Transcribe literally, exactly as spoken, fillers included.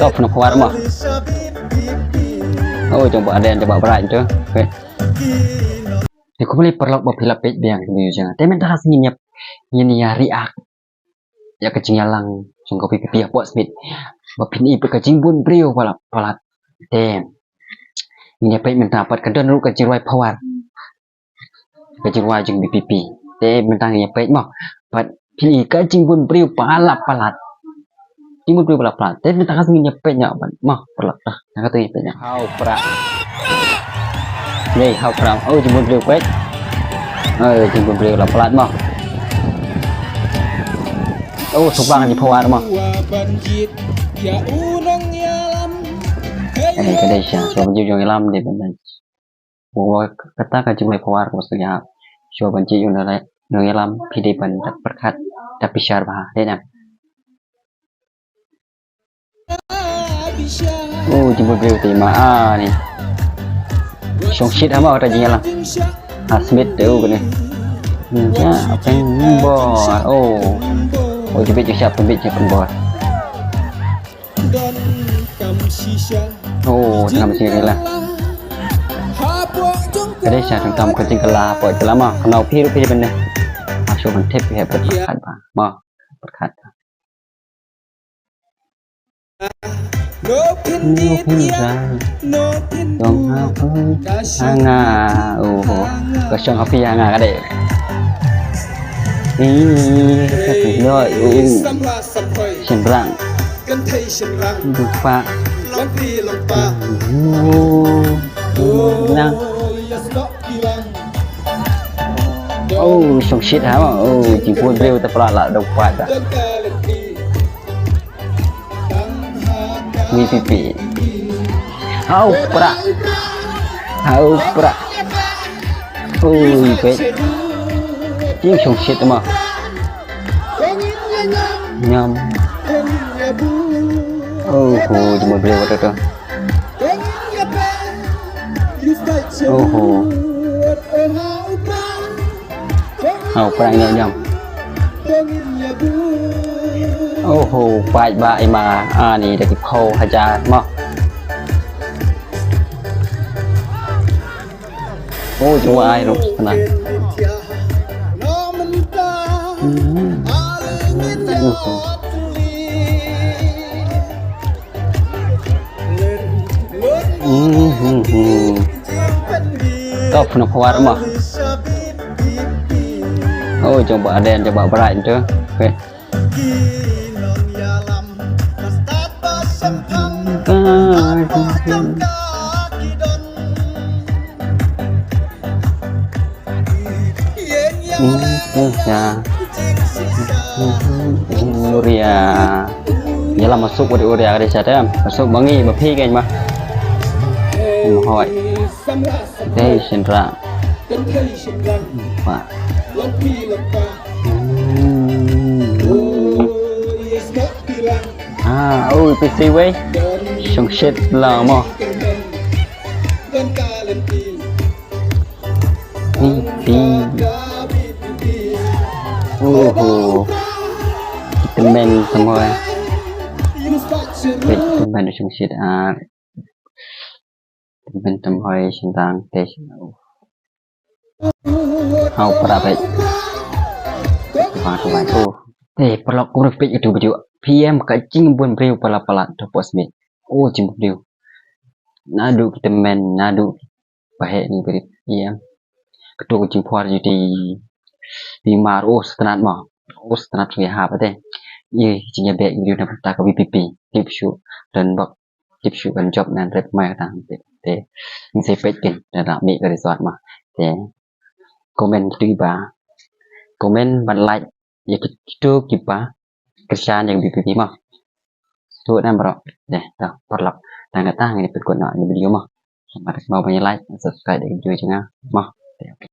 Off na pawar mo. Oh, jong ba aden, jong ba bright tu. Okay. Te kumne paralok ba phi la peit biang ki video jong nga. Te mynta ka sngi ngin ïa, ngin ïa react ïa ka jingïalang jong ka VPP hapoh Smit. Ba phin i pat ka jingbun briew palat palat. Te ngin ïa peit mynta pat ka don ruh ka jingrwai pawar. Ka jingrwai jong VPP. Te mynta ngin ïa peit mo. Pat phin i ka jingbun briew palat palat. Jingbun briew palat palat. Te mynta ka sngi ngin ïa peit mo pat mo. Palat. Tang katto ngin ïa peit mo. Hau pra. Dei hau pra. Oh, jingbun briew peit. Oh, jingbun briew palat palat mo. Oh, shu bang jingpawar mo. Eh, ka dei sha. Shu bang jingïalam dei ban. Wa kata ka jingrwai pawar ka ba sngewbha. Shuwa ban jied ïa u nongïalam phi dei ban da pyrkhat da bishar bha. Dei na. Oh, jingbun briew te ma ani. Shongshit ha mo kata jingïalang. Ha Smit te u kane. Ja peng bor. Oh. Oh, jubit ju shap pembit ja peng bor. Oh, tang kam shisha lah. Ka dei sha tang kam ka jingkylla, poi kylla ma, kynnoh phi ruh phi ban ne. Ma shu ban tip phi hep pyrkhat ba. Ma, pyrkhat. No phin ja. Dong ha phi ha nga. Oh, ka shong ha phi ha nga ka dei. Ih, ka dei. Oh. Shynrang. Kynthei shynrang. Dupa. Longpi longpa. Nang. Oh, shongshit ha. Oh, jingpun briew te pra la dupa da. VPP. Hau pra. Hau pra. Ui, peit. Jingshongshit ma. Nyam. Oh, ho, jingbun briew kata tu. Oh, ho. Hau pra ïa nyam. Oh, ho, pait ba i ma ani da ki phew hajar ma. Oh, jua ai ruh kena. Hmm. Hmm, hmm, hmm. Top na pawar ma. Oh, jong ba aden, jong ba bright tu. Okay. Hmm, hmm, ya. Uria. Ïalam masuk udah uria ada siapa? Masuk bangi, mapi kan mah. Hoi. Dei shynrang. Pak. Hmm. Ah, oh, pisi wei. Shongshit la mo. Pi, pi. Oho. Kita main semua. Wait, kita main shongshit ah. Kita main semua shynrang te. Hau pra peit. Bang tu bang tu. Eh, paralok, kumno phi peit ïa katu ka video. Phi ïohi ka jingbun briew palat palat tu post me. Oh, jingbun briew. Naduh kita main, naduh ba heh ni bad ïa. Katu ka jingpawar jong i Myanmar, oh, sngewtynnat mo. Oh, sngewtynnat sngewbha pat te. Ïa, jingïabeh ïa na bynta ka VPP. Tip shuh, don bok. Tip shuh kan jop nan rep mai kata. Te, te. Ngin sa peit kin, da da mih ka result mo. Te. Comment kito kiba. Comment bad like. Ïa kito kiba kyrshan ïa ka VPP mo. Sngewbha namar. Te, to, paralok. Tang kata ngin ïa pynkut noh ïa ka video mo. Sngewbha ban ïa like, subscribe ïa ka video jong nga mo. Te, okay.